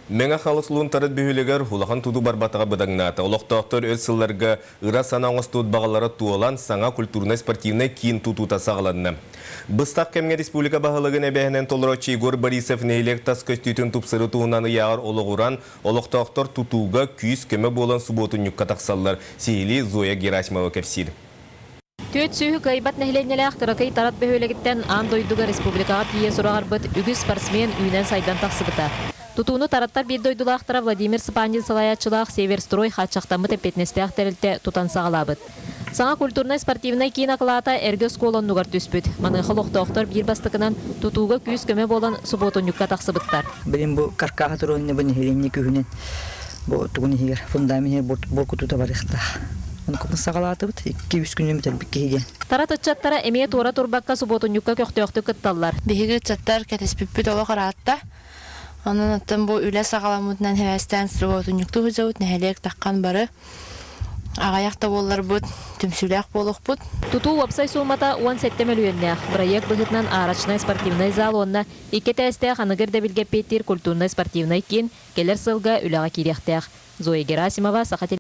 Мэҥэ Хаҥалас улууһун Тарыт бөһүөлэгэр улахан тутуу барбатаҕа быдаҥнаата. Олохтоохтор өр сылларга ыра санаа оҥостубут баҕалара туолан, саҥа культурнай-спортивнай киин тутуута саҕаланна. Быстах кэмҥэ республика баһылыгын эбээһинэн толорооччу Егор Борисов нэһилиэк тас көстүүтүн тупсарыы туһунан ыйааҕар олоҕуран, олохтоохтор тутууга күүс-көмө буолан субуотунньукка тахсаллар. Сиһилии Зоя Герасимова кэпсиир. Түөрт сүүһү кыайбат нэһилиэнньэлээх кыракый Тарат бөһүөлэгиттэн аан дойдуга республикаҕа тиийэ сураҕырбыт үгүс спортсмен үүнэн-сайдан тахсыбыта. Тутууну Тараттар биир дойдулаахтара Владимир Сыпандин салайааччылаах Северстрой хааччахтаммыт эппиэтинэстээх тэрилтэ тутан саҕалаабыт. Саҥа культурнай-спортивнай киин акылаата эргэ оскуола оннугар түспүт. Маныаха олохтоохтор биир бастакынан тутууга күүс-көмө буолан субуотунньукка тахсыбыттар. Билин бу каркаһа туруонна бу нэһилиэнньэ күүһүнэн Бу тугун иһигэр фундамент иһигэр буоркутуута барыахтаах. Онуккутун саҕалаатыбыт, 2-3 күнүн бүтэрбит киһи диэн. Тарат ыччаттара эмиэ туора турбакка субуотунньукка көхтөөхтүк кытталлар. Биһиги ыччаттар кэтэспиппит олох ыраатта. Онон оттон бу үлэ саҕаламмытынан сибээстээн субуотунньуктуу сылдьабыт, нэһилиэк таххан бары Аҕыйах да буолларбыт, түмсүүлээх буолуохпут. Тутуу уопсай суумата 17 мөлүйүөннээх. Бырайыак быһыытынан арочнай спортивнай зал уонна икки этээстээх аныгы ирдэбилгэ эппиэттиир культурнай-спортивнай киин кэлэр сылга үлэҕэ киириэхтээх. Зоя Герасимова, Саха теле.